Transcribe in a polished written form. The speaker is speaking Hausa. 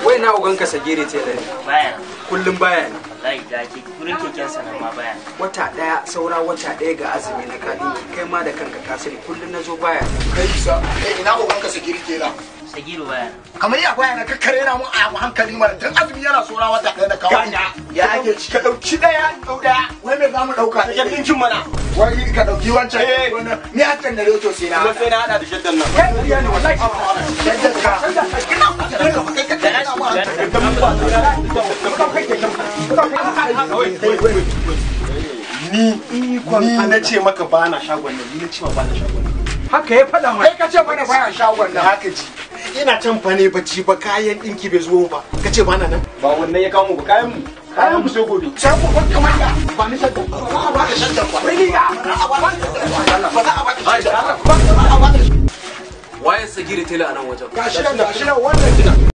Wai na uganka Sagiri tela ne. Baya. Kullum baya ne. Wallahi ga ke gurin keken sa nan ma baya. Wata daya saura wata daya ga azumi na ka dinki kai ma da kanka ka sani kullum nazo baya. Kai isa kai ina uganka Sagiri tela. Sagiru baya. Kamar ya baya na kakkare na mun a hankali mana tun azumi yana saura wata daya na kawo. Ya ake ci ka dauki daya dau daya. Wai me zamu dauka? Ya dinkin mana. Wai ka dauki wancan wannan ni hakan da reto sai na. Kuma sai na hada da shaddan nan. Kai ya ne wallahi. Shaddan ka. Ina kai ka Ni na ce maka ba na shagon nan, ni na ce ma ba na shagon nan. Haka ya faɗa mana. Kai ka ce mana baya shagon nan. Haka ji. Ina can fa ne bacci ba kayan ɗinki bai zo ba. Ka ce ba na nan. Ba wannan ya kawo mu ba kayan mu. Kayan mu sai gobe. Sai gobe kamar ya. Ba ni shaddan ba. Ba a ba ka shaddan ba. Wai ni ya. Ba a ba ka shaddan ba. Ba za a ba ka shaddan ba. Ba a ba ka Waye Sagiri tela a nan wajen? Gashi nan gashi nan wannan.